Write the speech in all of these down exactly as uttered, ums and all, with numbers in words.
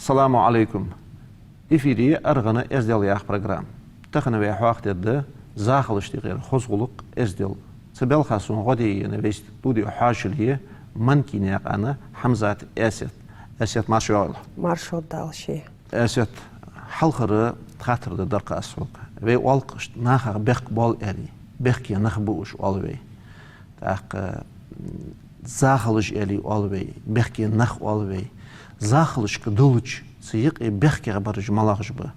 Салам Ӏалайкум. Эфире «АргӀан эздел» яха программа. Тахан вай хьоахадергда захалашта юкъера хоза гӀулакх, эздел. Цу балха сона гӀо де енна вай студе хьоашалгӀа я Манкий наькъан Хьамзат Аьсет. Аьсет, марша воагӀалва. Марша воагӀалва, Дала ший. Аьсет, хьалхара хаттар да даркха аз хьога. Вай оалаш нахах бехк боал аьле, бехке нах ба уж оал вай. ТӀаккха, м, захалаш аьле оал вай, бехке нах оал вай. Захалашка долча цу юкъе бехке бараш малагӀаш ба,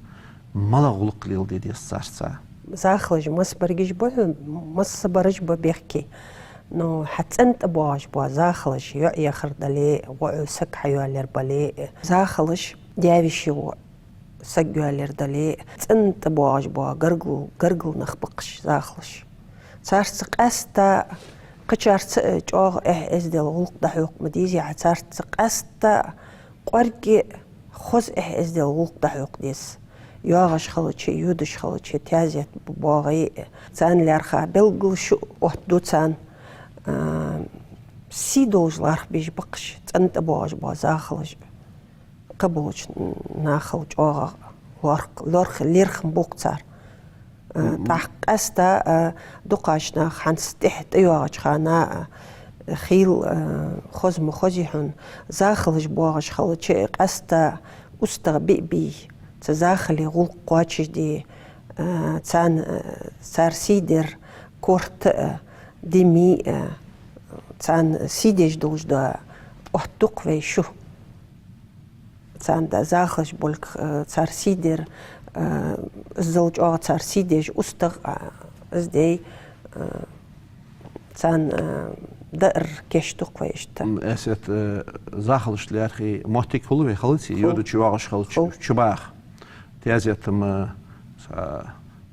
малагӀа гӀулакх леладе деза царца? Захалаш масса баргаш ба, масса бараш ба бехке. Но хьа цӀен тӀа боагӀаш бола захалаш, йоӀ яхар дале, воӀо саг хьайоалаяр бале, захалаш даь-веший воӀо саг йоалаяр дале, цӀен тӀа боагӀаш бола гаргал, гаргара нах ба-кх уж захалаш. Царца къаьстта, кхычарца а чӀоагӀа эхь-эздел, гӀулакх дӀахьокха ма дезий хьа, царца къаьстта кӀоарга а хоза эхь-эздел, гӀулакх дӀахьокха деза. ЙоагӀаш хилча, йодаш хилча, таьзет боагӀе, царна лаьрхӀа белггала шу оттаду царна, а, сий долаш лархӀа безаш ба-кх уж цӀен тӀа боагӀаш бола захалаш. Кхыболча нахал чӀоагӀа лоарх-, лоарх-, лерхӀам бу-кх цар. Э, тӀаккха къаьстта, э, дукхача наха хӀанз тӀехьа тӀайоагӀача хана, э, хийла, э, хоза ма хозий хьона, захалаш боагӀаш хилча, къаьстта устагӀа биъ бий, цу захалий гӀулакх кхоачашде, э, царна, э, цар сий дар корта а, дими а, царна сий деш долаш да, оттаду-кх вай шу. Царна да захалаш болга, э, цар сий дар, э, иззал чӀоагӀа цар сий деш устагӀа, э, из дей, э, царна, э, даар кийчду-кх вай иштта. М, Аьсет, э, захалашта лаьрхӀа моттиг хул вай хилац, йодача йоагӀаш хилча, хул, чубаха. Таьзет-м, э, са-,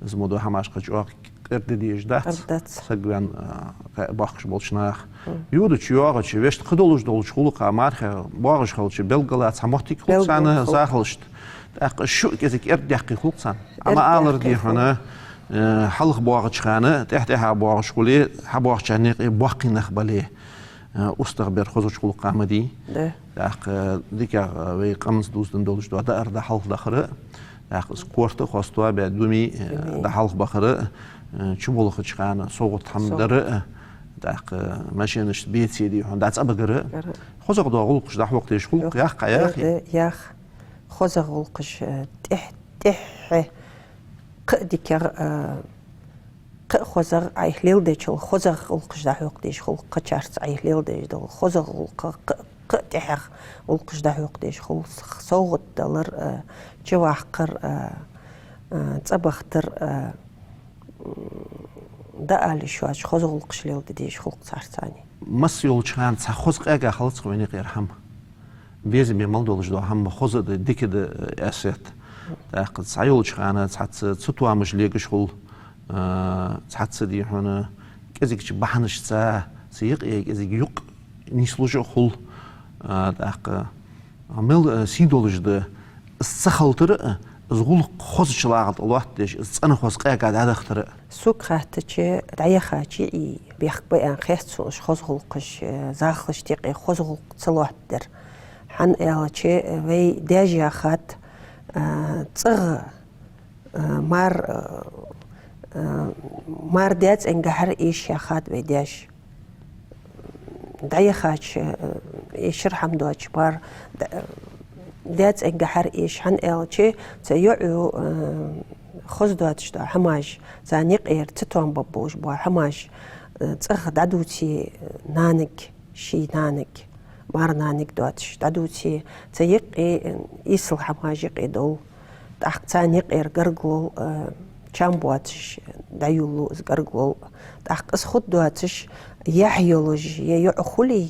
из мо дола хӀамаш кхы чӀоагӀа кӀаргда дезаш дац. КӀаргдац. Саг ваьнна, а, кхы бахкаш болча наха. Йодача йоагӀача, вешта кхы долаш долча гӀулакха мархий боагӀаш хилча, белггала цхьа моттиг хул царна, захалашта. ТӀаккха шу кӀезига кӀаргдаьккха хул царна. Амма алар дий хьона, э, хьалха боагӀача хана, тӀехьа-тӀехьа боагӀаш хуле, хьабоагӀачарна юкъе боккхий нах бале, э, устагӀа бер хозача гӀулакха ма дий. Да. ТӀаккха, э, дикагӀа, э, вай къаманца дувзаденна долаш дола даар дӀахьалхадахар, тӀаккха из корта а хоастоа бе думи, э, дӀахьалхабахар, э, чуболхача хана совгӀат хӀама дар, э, тӀаккха, э, машенашца беце дий хьона дӀацӀабагар. ХозагӀа дола гӀулакхаш дӀахьокха дезаш хул-кх, яха, яхий? Да, яха. ХозагӀа гӀулакхаш, э, тӀехьа, тӀехьа кхы а дикагӀа, э, кхы а хозагӀа Ӏайха леладечул, хозагӀа гӀулакхаш дӀахьокха дезаш хул, кхычарца Ӏайха леладеш дола хозагӀа гӀулакх, кхы, кхы а тӀехьагӀа гӀулакхаш дӀахьокха дезаш хул, совгӀат далар а, чуваккхар а, а, цӀабахийтар а, м, дӀаала йиш йоацаш хоза гӀулакхаш леладе дезаш хул-кх царца цхьана. Масса йолча хана цхьа хоза къега хилац-кх вайна юкъера хӀама. Безаме мел долаш дола хӀама хоза да, дика да, э, Аьсет. ТӀаккха цхьа йолча хана цхьацца цатоамаш легаш хул, э, цхьацца дий хьона кӀезигача бахьанашца цу юкъе кӀезига юкъ нийслуш а хул, э, тӀаккха мел, э, сий долаш да, из ца хилийтар а, из гӀулакх хозача лагӀа тӀа лоаттадеш, из цӀена хоза къега дӀадахийтар а. Сога хаьттача, дӀаяхача йиӀий бехк ба аьнна хет сона уж хоза гӀулакхаш, э, захалашта юкъе хоза гӀулакх ца лоаттадар. ХӀана аьлча, э, вай даьша яхад, э, цӀагӀа, э, мар-, э, э, мар даь цӀенгахьара эша яхад вай даьша. ДӀаяхача, э, эшар хӀама доацаш мар, д-, э, даь цӀенгахьара эша, хӀана аьлча, цу йоӀо, э, хоза доацаш дола хӀамаш, царна юкъера цатоам бергболаш бола хӀамаш, э, цӀагӀа дӀадувце нанага, ший нанага, мар-нанага доацаш дӀадувце, цу юкъе, э, эсала хӀамаш юкъе довла. ТӀаккха царна юкъера гаргалол, э, чам боацаш дӀайолалу из гаргало. ТӀаккха из хургдоацаш, яхь йолаш е йоӀ хуле,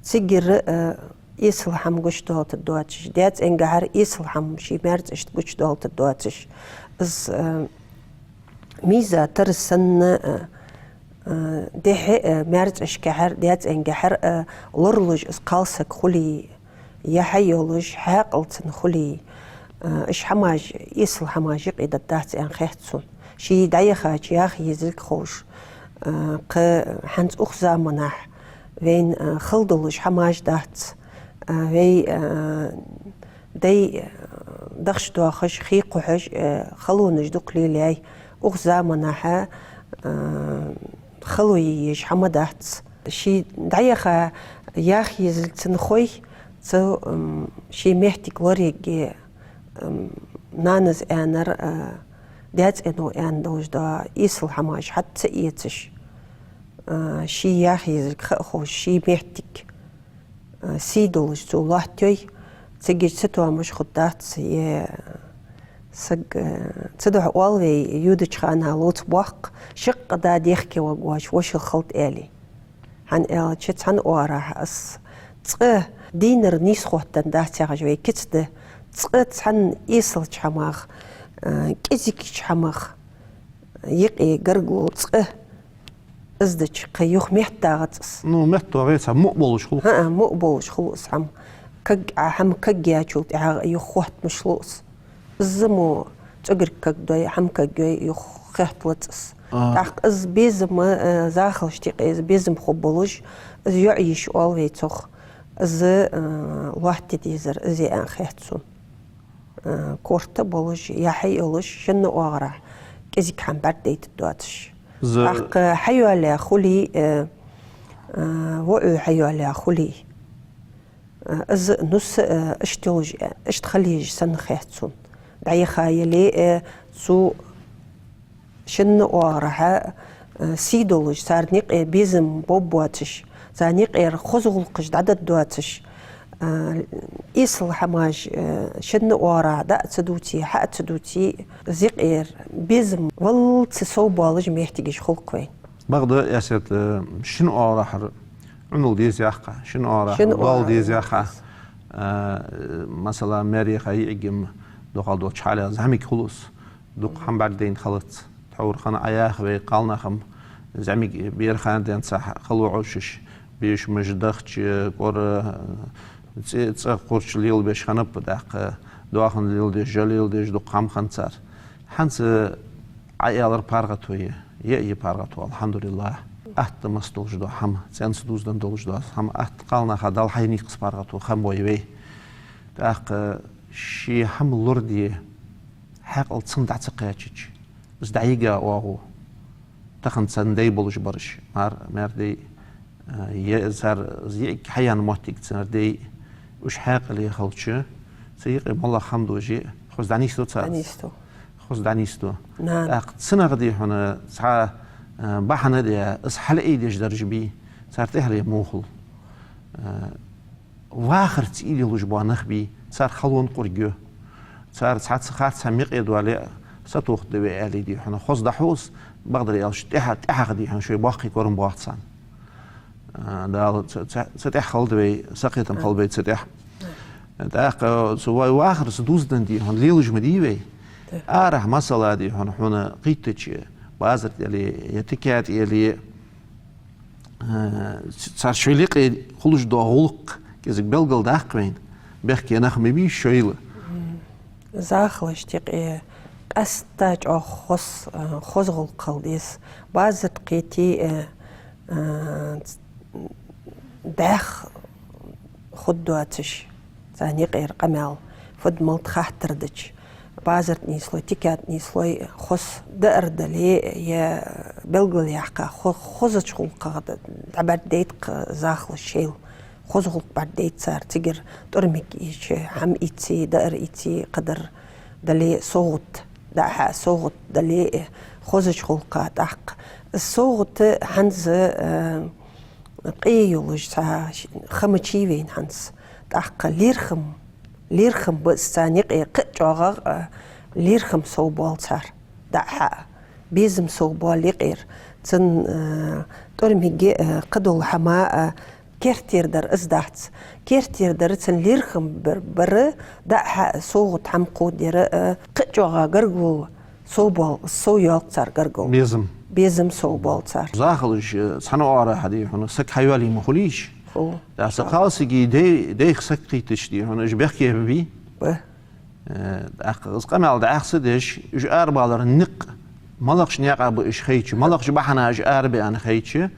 цигара, э, эсала хӀама гучадоалийтаргдоацаш, даь-цӀенгахьара эсала хӀама ший маьрцӀашта гучадоалийтаргдоацаш. Из, э, миза тара санна, э, э, дехьа, э, маьрцӀашкахьара, даь-цӀенгахьара, э, лоралуш из кхалсаг хуле, яхь йолаш, хьаькъал цун хуле, э, уж хӀамаш, эсала хӀамаш юкъе даргдац аьнна хет сона. Ше дӀаяхача яха езилга ховш, э, кхы хӀанз укх заманахь вайна, э, хала долаш хӀамаш дац, э, вай, э, дай, э, дахча доахаш, хий кхухьаш, э, халонаш дукха лелаяьй. Укх заманахьа, э, хало е езаш хӀама дац. Ше дӀаяха яха езилга цун хой, цо, м, ший моттиг лорае, м, нанас аьннар, э, даь-цӀено аьнна долаш дола эсала хӀамаш хьатӀа ца эцаш, э, ший яха езилга ха а ховш, ший моттиг, э, сий долаш цо лоаттайой, цигара цатоамаш хургдац, е саг, э, цудухьа оал вай, йодача хана лоаца боккха, шаккха да дехке варгвоацаш вошал халда аьле. ХӀана аьлча, цхьан оагӀорахьа из цкъа дийнар нийсхоттаденна дац яхаш вай кица да, цкъа цхьан эсалча хӀамах, э, кӀезигча хӀамах юкъе гаргало цкъа из дича, кхы юха меттагӀац из. Ну, меттагӀа, цхьа муӀ болаш хул. ХӀаа, муӀ болаш хул из хӀама. Каг, а хӀама кагъяьчул тӀехьагӀа юха хоттамаш лу из. Из мо цӀугарг кагдой, хӀама кагйой, юха хетталац из. А. ТӀаккха из безам, э, захалашта юкъе из безам хургболаш, из йоӀ йиш оал вай цох. Из, э, лоаттаде дезар из я аьнна хет сона. Э, корта болаш, яхь йолаш, шин оагӀорахьа кӀезига хӀама бӀаргадайтаргдоацаш. Из тӀаккха хьайоалаяь хуле, э, э, воӀо хьайоалаяь хуле, э, из нус, э, иштта йолаш, э, иштта хила езаш санна хет сона. ДӀаяха яле, э, цу шин оагӀорахьа, э, сий долаш, царна юкъе безам бовргбоацаш, царна юкъера хоза гӀулакхаш дӀадаргдоацаш, э, эсала хӀамаш, э, шин оагӀорахьа дӀа а ца дувце, хьа а ца дувце, из юкъера безам валлалца совбоалаш моттигаш хул-кх вайна. Бакъда, Ясет, э, шин оагӀорахьара Ӏунал деза яхаш, шин оагӀорахьара доал деза яхаш, э, масала, маьре яха йиӀиг-м дукхагӀа долча хьале зӀамига хул из. Дукха хӀама бӀаргадайна хилац. Тхьовра хана Ӏа яха вай кхалнах-м зӀамига бера хана денз цхьа хало Ӏовшаш, бешамаш, дахча, кӀора, цӀи-, цӀа кхорч лелабеш хиннаб, тӀаккха доахан леладеш, жа леладеш, дукха хӀама хиннад цар. ХӀанз Ӏа аьлар паргӀато я, я, я паргӀато, алхьамдулиллахӀ. Атта маса долаш дола хӀама, цӀенца дувзаденна долаш дола хӀама, атта кхалнаха Дала хьайна никъас паргӀато хиннабой вай. ТӀаккха ший хӀама лораде хьаькъал цунна дӀа ца кхаьчача, из дӀайига оагӀув. Тахан царна дай болаш бараш, мар-, маьр-дай, э, е цар йиӀиг хьаяьнна моттиг цар дай, уж хьаькъале хилча, цу юкъе моллагӀа хӀама дожи, хоза дӀанийсду цар? ДӀанийсду. Хоза дӀанийсду. Нана. ТӀаккха цунах, дий хьона, цхьа, э, бахьан а даь, из хьалъайдеш дараш бий, цар тӀехьале мухал. Э, вахарца уйла йолаш бола нах бий, цар халонна къургйо. Цар цхьацца харцахьа мекъе доале а, сатохаргда вай аьле, дий хьона, хоза дӀахьу из, бакъдар аьлча, тӀехьа-, тӀехьагӀа, дий хьона, шоай боккхий корам боагӀа царна. А, Дала ца, ца, цу тӀехьа хилда вай, сакхетам хилба вай цу тӀехьа. ТӀаккха цу вай вахарца дувзаденна, дий хьона, лелаш ма дий вай. Арахьа, масала, дий хьона, хьона кхийттача, базар тӀа яле, е тика тӀа яле, э, ц-, цар шоайла юкъе хулаш дола гӀулакх кӀезига белгалдаккха вайна, бехке нах ма бий шоайла. Захалашта юкъе къаьстта чӀоагӀа хоза, э, хоза гӀулакх хила деза. Базар тӀа кхийте, э, э, ц-, дӀаьха хургдоацаш, царна юкъера къамаьл, фуд-малад хаттар дича, базар тӀа нийслой, тика тӀа нийслой, хоза даар дале, е белгалъяьккха хо-, хозача гӀулакхах дӀа-, дӀабӀаргадайт-кх захалаш шоайла. Хоза гӀулакх бӀаргадайт цар, цигара тӀормиг ийча, хӀама ийце, даар ийце, кхыдар дале, совгӀат, дӀа-хьа совгӀат дале, хозача гӀулакха тӀаккха. СовгӀат хӀанз, э, къе йолаш цхьа х-, ха ма яций вайна хӀанз. ТӀаккха лерхӀам, лерхӀам ба из царна юкъе, кхы а чӀоагӀагӀа, э, лерхӀам совбоал цар. дӀа а хьа, безам совбоал юкъера. Цун, э, тӀормиге, э, кхыдола хӀама, э, кертера дар из дац. Кертера дар цун лерхӀам бар, бар, дӀа а хьа, совгӀат хӀама кхоадар, э, кхы а чӀоагӀа гаргало совбоал, сов йоалл цар гаргало. Безам. Безам совбоал цар. Захалаш, э, цхьан оагӀорахьа, дий хьона, саг хьайоалае ма хулий уж. Ху. ТӀаккха са кхалсага дай, дайх саг кхийтача, дий хьона, уж бехке бий. Ба. Э, тӀаккха из къамаьл дӀаьха ца деш, уж арабалар никъ, малагӀча наькъа ба уж хайча, малагӀча бахьана уж арабаьнна хайча,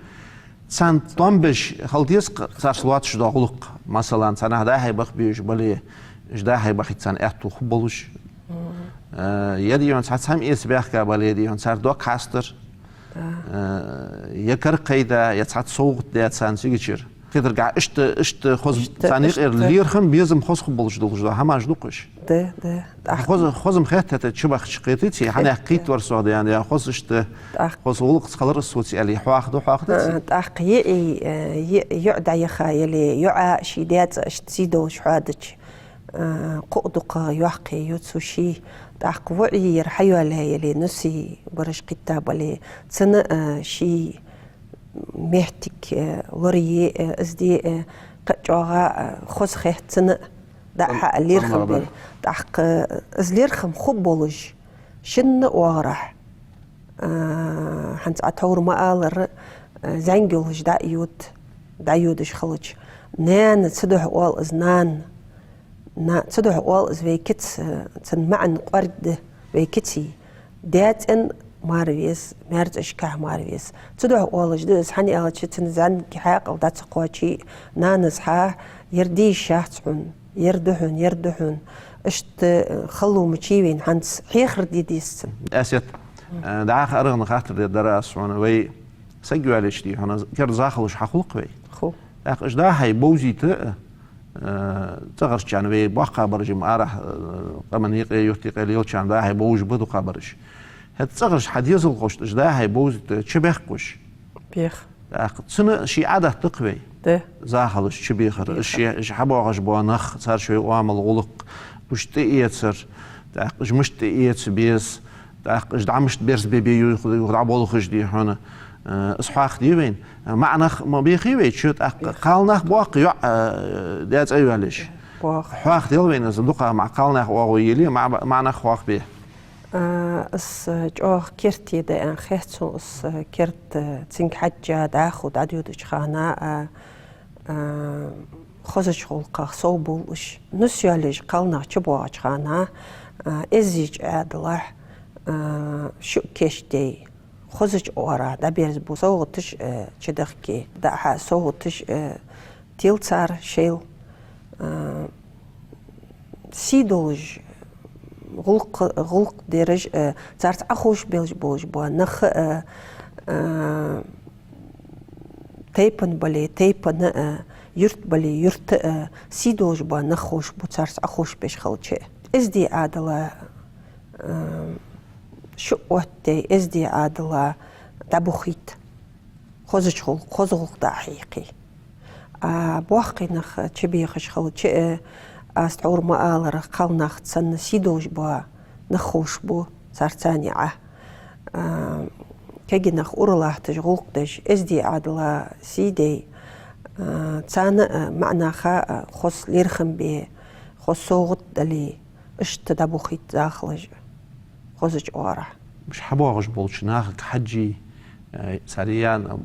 царна тӀом беш хила деза-кх царца лоацаш дола гӀулакх. Масала, цхьаннахьа дӀа-хьа баха безаш бале, уж дӀа-хьа бахийта царна аьттув хургболаш. Э, е, дий хьона, цхьацца хӀама эца баьхка бале, дий хьона, цар дог хьастар. Э, е кара кхайда, е цхьацца совгӀат даь царна цигачара. Кхетаргахьа, иштта, иштта хоза, иштта, царна юкъера иштта лерхӀам, безам хоза хургболаш долаш дола хӀамаш да-кх уж. Да, да. ТӀаккха хоза, хоза-м хетта, хӀаьта чубахача кхетаций, хӀана аьлча кхийтавар со, дий хьона, е хоза иштта, тӀаккха хоза гӀулакхаца хилар из соца аьле, хьоахаду, хьоахадац. А, тӀаккха йиӀий, э, йиӀ, йоӀ дӀаяха яле, йоӀа ший даьца иштта сий долаш хьоадича, э, кхоъ дукха йоккхий ю цу ший. ТӀаккха воӀи ер хьайоалаяь яле, нусий бараш кхийтта бале, цунна, э, ший моттиг, э, лорае, э, из де, э, кхы а чӀоагӀа, э, хоза хет цунна, дӀа а хьа лерхӀам бе. ТӀаккха, э, из лерхӀам хургболаш шинна оагӀорахьа, э, хӀанз Ӏа тхьовра ма аллара, э, зӀамига йолаш дӀайода, дӀайодаш хилча. Наьна цудухьа оал из, наьна. На-, цудухьа оал из вайцига, э, цун маӀан кӀоарга да вайций. ДаьцӀен мара веза, маьрцӀашкахьа мара веза. Цудухьа оалаш да из, хӀана аьлча цун зӀамига хьаькъал дӀа ца кхоаче, нанас хьа, ер де йиш яц хьона, ер да хьона, ер да хьона. Иштта, э, хало ма чий вайна, хӀанз хьехар де деза цун. Асет, э, дӀахо аргӀана хаттар дергдар аз хьона, вай саг йоалаеча, дий хьона, керда захалаш хьахул-кх вай. Ху. ТӀаккха уж дӀа-хьа бовзийта, э, цӀагӀарчарна, вай боккхагӀбараш, ма арахьа, э, къаман юкъе, юрта юкъе лелачарна дӀа-хьа бовзаш ба дукхагӀбараш. ХӀаьта цӀагӀарча хьадезалхошта уж дӀа-хьа бовзийта чубехк уж. Бех. ТӀаккха цунна ший Ӏадат да-кх вай. Да. Захалаш чубехар, уж ший, уж хьабоагӀаш бола нах, цар шоай оамал, гӀулакх, уж тӀаэцар, тӀаккха уж мишта тӀаэца беза, тӀаккха уж дӀа мишта берзабе беза юха, юха дӀаболхаш, дий хьона. Э, из хьоахаде вайна. МаӀа нах ма бехий вай чу, тӀаккха кхалнах боахк, йоӀ, э, даь цӀа йоалаеш. Боах. Хьоахадел вайна из, дукха маӀа кхалнах оагӀув яле, маӀа, маӀа нах хьоахабе. А, из, э, чӀоагӀа керте да аьнна хет сона, из, э, керда, э, цунга хьежжа дӀахо дӀадодача хана, а, а, хозача гӀулакхах совбувлаш, нус йоалаеш кхалнах чубоагӀача хана, а, эздийча Ӏаьдалахьа, а, шуга кийчдаь, хозача оагӀорахьа дӀаберзабу, совгӀаташ, э, чудахке, дӀа-хьа совгӀаташ, э, тел цар шоайла, э, сий долаш, гӀулакх, гӀулакх дераш, э, царца Ӏоховшабелаш болаш бола нах, э, э, тайпан бале, тайпан, э, юрт бале, юрта, э, сий долаш бола нах ховшабу царца Ӏоховшабеш хилча. Эздий Ӏаьдала, э, шу оттадаь, эздий Ӏаьдала дӀабохийта. Хозача гӀулакх, хоза гӀулакх дӀа а хьекхе. А боккхий нах чубехаш хилча, э, аз тхьовра ма аллара, кхалнах санна сий долаш бола нах ховшабу царца цхьана Ӏа. А, кегий нах ура латташ, гӀулакх деш, эздий Ӏаьдала сий дой, а, царна, а, маӀа наха, а, хоза лерхӀам бе, хоза совгӀат дале, иштта дӀабохийта захалаш хозача оагӀорахьа. Уж хьабоагӀаш болча нахага хьежжа, э, цар яьнна,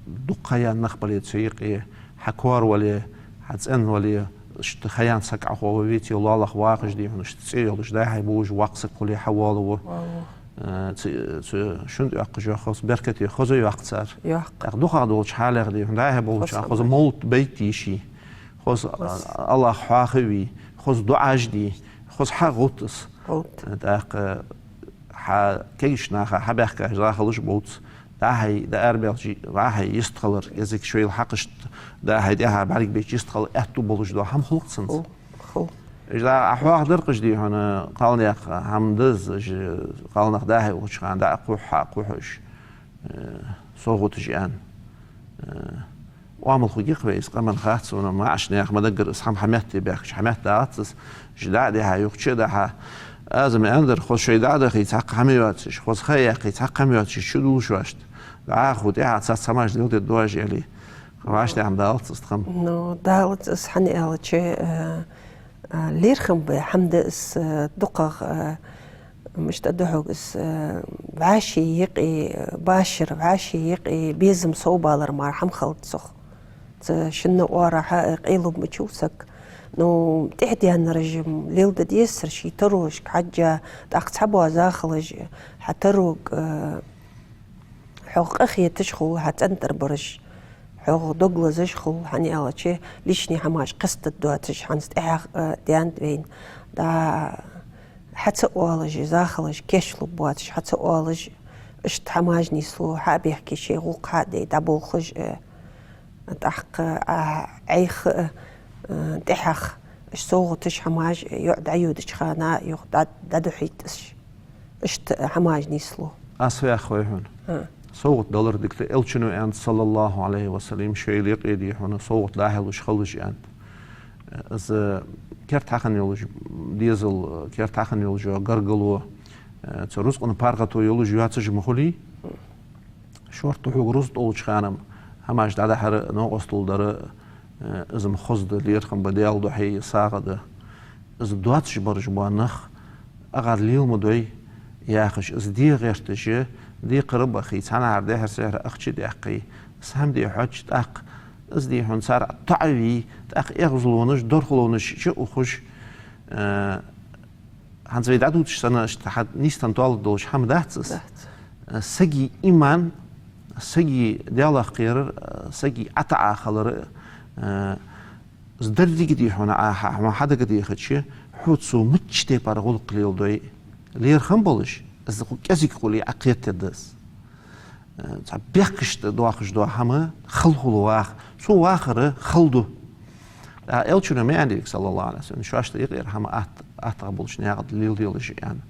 дукха ха яьнна нах бале цу юкъе, хьакоравале, хьацӀенвале, иштта ха яьнна саг Ӏохов веце, лоалахьа вахаш, дий хьона, иштта цӀи йолаш, дӀа-хьа бовзаш воккха саг хуле хьавоалаву. Валлахь. Э, цу, цу шун тӀа йоаккхаш йола хоза беркате хоза йоаккх цар. Йоаккх. ТӀаккха дукхагӀа долча хьалех, дий хьона, дӀа-хьа бовлача хана хоза мовлат байта йиш я. Хоза, хоза, а, АллахӀ хьоахаве, хоза дуӀаш де, хоза хьагӀовтта из. ГӀовтта. ТӀаккха хьа кегийча наха хьабаьхкача захалаш бовца, дӀа-хьа, дӀа арабаьлча, дӀа-хьа йистхилар, кӀезига шоайла хьакъашта дӀа-хьа, тӀехьа бӀаргабайча йистхилар аьттув болаш дола хӀама хул-кх цунца. Хул, хул. Уж дӀа-хьа хьоахадаьр-кх уж, дий хьона, кхалнаьха хӀама да из, уж кхалнах дӀа-хьа ухача хана дӀа а кхухьа, хьа а кхухьа уж, э, совгӀаташ аьнна. Э, Оамал хургья-кх вай, из къаман хац сона, маӀача наьха ма даггара из хӀама хьа метте баьхкача, хьа метта дац из, уж дӀа а дихьа, юха чу а дахьа. Аз-м аьннадар, хоза шоай дӀа а дахийта цхьаккха хӀама йоацаш, хоза ха яьккхийта цхьаккха хӀама йоацаш, чу дуллаш вац. ДӀахо тӀехьа цхьацца хӀамаш леладергдолаш аьле. ВӀашагӀкхетам далац из тха-м. Ну, далац из, хӀана аьлча, э, а, лерхӀам бе хӀама да из, э, дукхагӀа, э, мишта да хьога из, э, вӀаший юкъе, э, башар, вӀаший юкъе безам совбалар мара хӀама хилац цох. Цу шинна оарахьа, э, къайлуб мичав саг. Ну, тӀехьа даьннараш-м леладе дезар ший тарошка хьежжа, тӀаккха цхьабола захалаш хьа тарога, э, хьох къахеташ хул, хьа цӀен тӀара бараш, хьох дог лазаш хул, хӀана аьлча лишний хӀамаш кхестадоацаш, хӀанз тӀехьагӀа, э, даьннад вайна. ДӀа хьа ца оалаш, захалаш кечлургбоацаш, хьа ца оалаш, иштта хӀамаш нийслу, хьа а бехке шоай гӀулакх хьа а дой, дӀаболхаш, э, тӀаккха, а, Ӏайха, э, тӀехьагӀа, уж совгӀаташ хӀамаш, э, йоӀ дӀайодача хана юха дӀа-, дӀадохьийт уж. Иштта хӀамаш нийслу. Аз фу йоах хой хьона? ХӀа. СовгӀат далар дика да, Элчано аьннад, صلى الله عليه وسلم, шоайла юкъе, дий хьона, совгӀат дӀахьош хилалаш аьннад. Из керта хьахинна йолаш дезал, керта хьахинна йолаш йола гаргало, э, цу рузкъан паргӀато йолаш йоацаш ма хулий. Шортта хьога рузкъа тӀадоллача хана-м хӀамаш дӀадахьар а, новкъостал дар а, э, из-м хоза да, лерхӀам ба, Даьла духьа сагӀа да. Из доацаш бараш бола нах, агӀар лела ма дой, яхаш, из де гӀерташ, декхар а бахе, цхьаннахьара дехьара-сехьара ахча а даьккхе, из хӀама де хьожача, тӀаккха из, дий хьона, цар тоӀаве, тӀаккха эгӀазлонаш, дорхалонаш чу а ухаш, э, хӀанз вай дӀадувцаш санна, иштта хьа нийсденна тоалургдолаш хӀама дац из. Дац. Э, сага иман, сага Даьлах кхерар, э, сага ӀотаӀа хилар, э, из деррига, дий хьона, Ӏа хьа-, хьона хьадагадехача, хьо цо мичча тайпара гӀулакх леладой, лерхӀам болаш, из ху-, кӀезига хуле, Ӏа кхетаде деза. Э, цхьа бехкашта доахаш дола хӀама хала хул ваха. Цо вахар хала ду. ТӀаккха Элчано ма аьннадий, صلى الله عليه وسلم, шоашта юкъера хӀама атт-, аттагӀа болча наькъа тӀа леладелаш аьнна.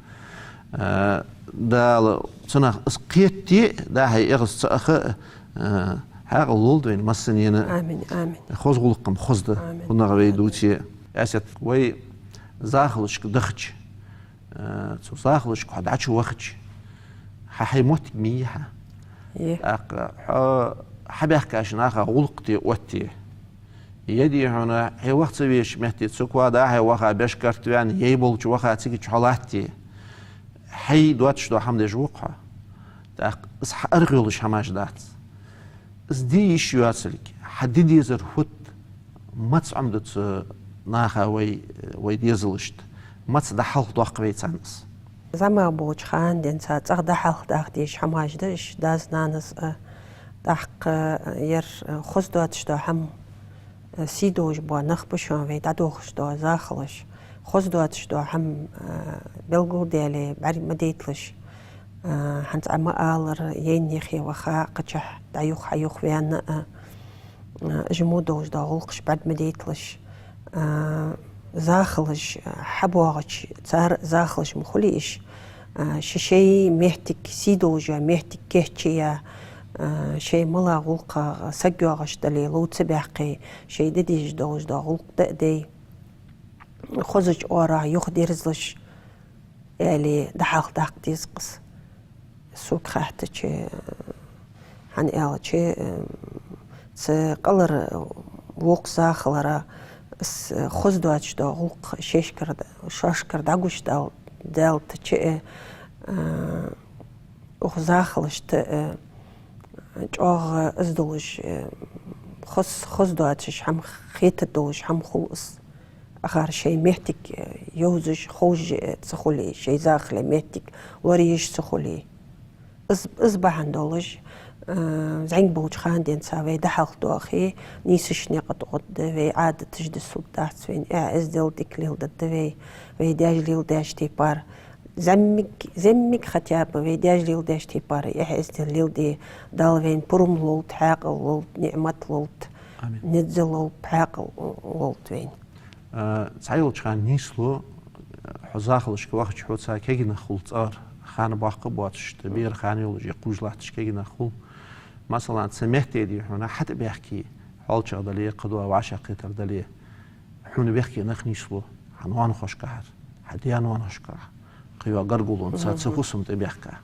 Э, Дала цунах из кхетаде, дӀа-хьа эгӀаз ца аха, э, хьаькъал лолда вайна массанена. Амин, амин. Хоза гӀулакх-м хоза да, амин, хӀанз вай, амин, дувце. Асет, вай захалашка дахача, э, цу захалашка хьо дӀачувахача, хьа хьай моттиг ма йий хьа. Е. ТӀаккха хьо хьабаьхкача наха гӀулакх де оттае. Е, дий хьона, хье ваха ца везача метте, цу кӀоа дӀа-хьа ваха беш карт ваьнна, е болча ваха цига чу хьо латтае. Хьай доацаш дола хӀама деш ва-кх хьо. ТӀаккха из хьа аргӀа йолаш хӀамаш дац. Из де йиш йоацилга, хьа де дезар фуд, маца Ӏомаду цу наха вай, вай дезалашта, маца дӀахьалхадоаккх вай царна из? ЗӀамагӀа болча хана денз цӀагӀа дӀахьалхадаккха дезаш хӀамаш да уж, дас-нанас а, тӀаккха, э, ер, э, хоза доацаш дола хӀама, э, сий долаш бола нах ба шоана вай дӀадохаш дола захалаш. Хоза доацаш дола хӀама, э, белгалдаьле, бӀарг ма дайталаш. Э, хӀанз Ӏа ма аллара, яйна юхе ваха, кхычахьа дӀа-юха, хьа-юха ваьнна а, э, уж мо долаш дола гӀулакхаш бӀарг ма дайталаш. Э, захалаш, э, хьабоагӀача, цар захалаш ма хулий уж. Э, шоай-шоай моттиг, сий долаш йола моттиг кийчъяь, э, шоай мел гӀулакхагӀа саг йоагӀаш дале, лов ца баьккхе, шоай де дезаш долаш дола гӀулакх дӀа а дой, хозача оагӀорахьа юхадерзалаш, аьле, дӀахьалхадаккха деза-кх из. Сога хаьттача, хӀана аьлча, э, цу кӀалхара воккха захалара из хоза доацаш дола гӀулакх шоашкара, шоашкара дӀагуш дал-, далийтача, э, укх захалашта, э, чӀоагӀа из долаш, э, хоз-, хоза доацаш хӀама, хетаргдолаш хӀама хул из. Акхар шоай моттиг, э, йовзаш, ховш, э, ца хуле, шоай захале моттиг лораеш ца хуле. Из, из бахьан долаш, э, зӀамига болча хана денз вай дӀахьалхадоахе, нийсача наькъа тӀа гӀоргда вай, Ӏадаташ дисаргдац вайна, эхь-эздел дика леладергда вай, вай даьша леладеча тайпара. ЗӀамига, зӀамига хотя бы вай даьша леладеча тайпара эхь-эздел леладе, Дала вайна пурам лолда, хьаькъал лолда, ниӀмат лолда, амин, низ лолба, хьаькъал лолда вайна. Э, цхьайолча хана нийслу, э, хьо захалашка вахача хьоца кагий нах хул цӀагӀара, хана боккха боацаш, тӀа бера хана йолаш, е кхувш латташ кагий нах хул. Масала, цу метте, дий хьона, хьатӀабаьхке, Хьоалчагӏ дале, кхыдола вӏашагӏкхетар дале, хьона бехке нах нийслу, хьа ноанахошкахьара, хьа даь-ноанахошкахьара, кхыйола гаргалонца цу фусам тӏа бехка.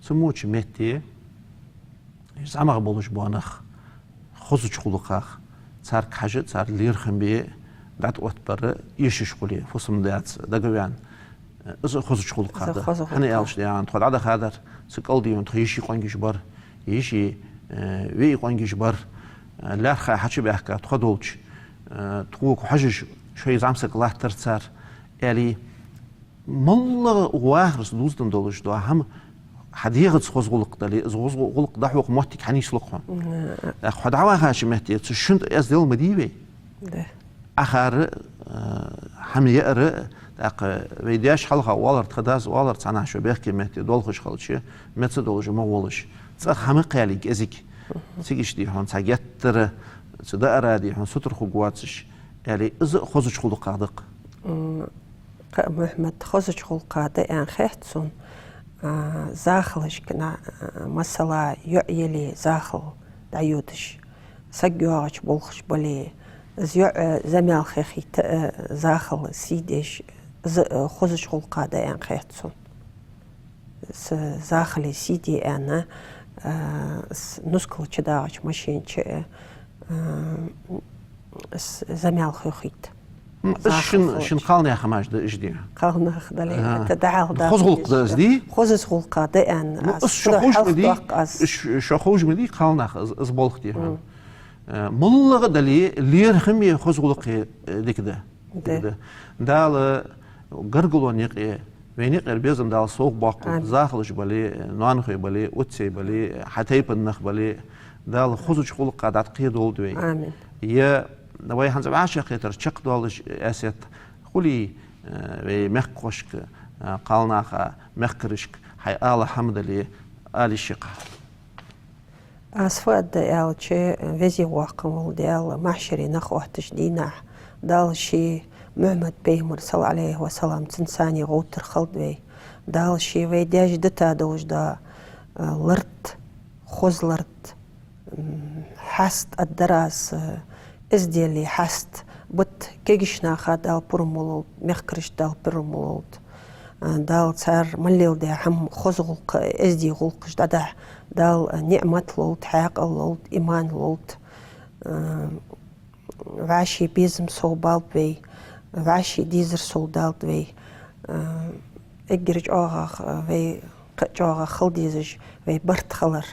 Цу моча метте, зӏамагӏа болаш бола нах, хозача гӏулакхах, царга хьажа, цар лерхӏам бе, дӏатӏаоттабара эшаш хуле, фусам-даьца дагаваьнна, из а хозача гӏулакхах да. Хоза гӏулакх. Хӏана аьлча, дий хьона, тхо дӏадахадар, цу кӏалдийна тха йиший къонгаш бар, йиший, э, вей къонгаш бар, э, лаьрхӏа хьачубаьхка тхо долча, э, тхога хьожаш шоай зӏамсаг латтар цар, аьле, моллагӏа вахарца дувзаденна долаш дола хӏама хьа дегӏаца хоза гӏулакх дале, из хоза гӏулакх дӏахьоха моттиг хьанийслу-кх хьона. Мгм. ТӀаккха хьо дӏавахача метте цу шин тӏа эздел ма дий вай. Да. Ахара, э, хӏама яара, тӏаккха вай даьша хьалха оалар, тха дас оалар, цхьаннахьа шо бехке метте долхаш хилча, меца долаш ма гӏолаш. Цӏагӏа хӏама кхаьле кӏезига. Цига иштта, дий хьона, цхьа геттара, цу даарах, дий хьона, сутара хургвоацаш, аьле, из а хозача гӏулакхах да-кх. М, кхы а, Мухьмад, хозача гӏулакхах да аьнна хет сона, а, захалашка, а, масала, йоӏ яле захал дӏайодаш, саг йоагӏача болхаш бале, из йоӏ, а, замел хехийта, а, захал сий деш, из а, а, хозача гӏулакхах да аьнна хет сона. С-, захале сий де аьнна, а, с-, нускал чудагӏача машина чу, а, с-, замел хехийта. М, из шин, шин кхалнаьха хӏамаш да уж, дий. Кхалнах дале, а, это дӏахьал да. Хоза гӏулакх да из, дий? Хоза гӏулакх да аьнна. Ну, аз из шо ховш ма дий, хьалха доккха аз. Из шо ховш ма дий, кхалнаха из, из болх, дий хьона. М. Э, моллагӏа дале, лерхӏаме, хоза гӏулакхе, э, дика да. Да. Дика да. Дала гаргалонна юкъе, вайна юкъера безам Дала совгӏа боаккхалба. Амин. Захалаш бале, ноанахой бале, уццей бале, хьа тайпан нах бале, Дала хозача гӏулакхах дӏатӏакхедолда вай. Амин. Е вай хӏанз вӏашагӏкхетар чакхдоалаш, Эсет, хулий, э, вай мехкахошка, э, кхалнаха, мехкарашка, хьай ала хӏама дале, ала йиш я-кх. Аз фу аргда аьлча, веза-воккха вола Даьла, махьшаре нах оттача дийнахьа, Дала ший Мухьаммад-пайхамар, саллаллахӏу Ӏалайхӏи ва саллам, цун цани гӏовттар хилда вай. Дала ший вай даьша дита долаш дола, а, лард, хоза лард, м, хьаст аргдар аз, а, эздела хьаст, бут кегийча наха Дала пурам лулда, мехкарашта Дала пурам лулда. А, Дала цар мел леладаь хӏама хоза гӏулакх, эздий гӏулакхаш дӏадахьа, Дала ниӏмат лулда, хьаькъал лулда, иман лулда. А, вӏаший безам совбалба вай, вӏаший дезар совдалда вай. А, эггара чӏоагӏагӏа, а, вай кхы а чӏоагӏагӏа хила дезаш, вай барт хилар.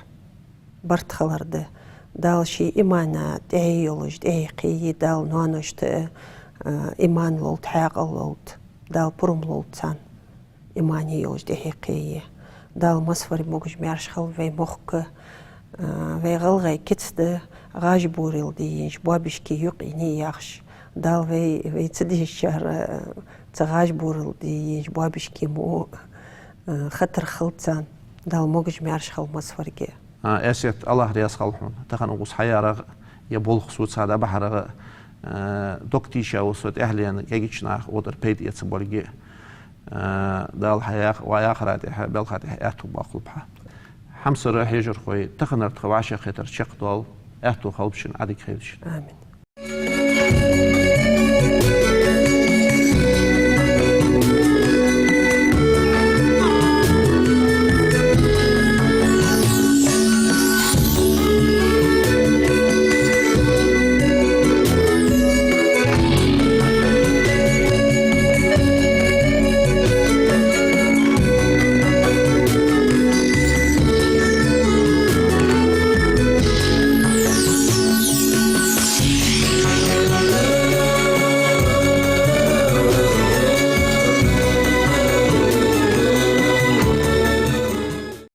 Барт хилар да. Дала ший имана тӏехье йолаш, тӏехье кхее, Дала ноаношта, а, иман лулда, хьаькъал лулда, Дала пурам лулда царна. Имане йолаш тӏехье кхее. Дала массавар могаш-маьрша хилва вай мохк, а, вай гӏалгӏай кица да, гӏажбурал диййинча боабашка юкъе яхаш. Дала вай, вай ца дезачар, а, цу гӏажбурал диййинча боабашка мо, а, хатар хилда царна. Дала могаш-маьрша хилва массаварга. А, Эсет, Аллахӏ раьза хилва хьона. Тахан укхаза хьаярах, е болх соца дӏабахьарах, а, дог тийша ва со тӏехьленна кегийча наха, одар пайда эца болга. А, Дала хьа ях-, ва яхара тӏехьа, балха тӏехьа аьттув боаккхалба хьа. Хьамсара, хьежархой, таханара тха вӏашагӏкхетар чакхдоал, аьттув хилба шун, Ӏадика хийла шун. Амин.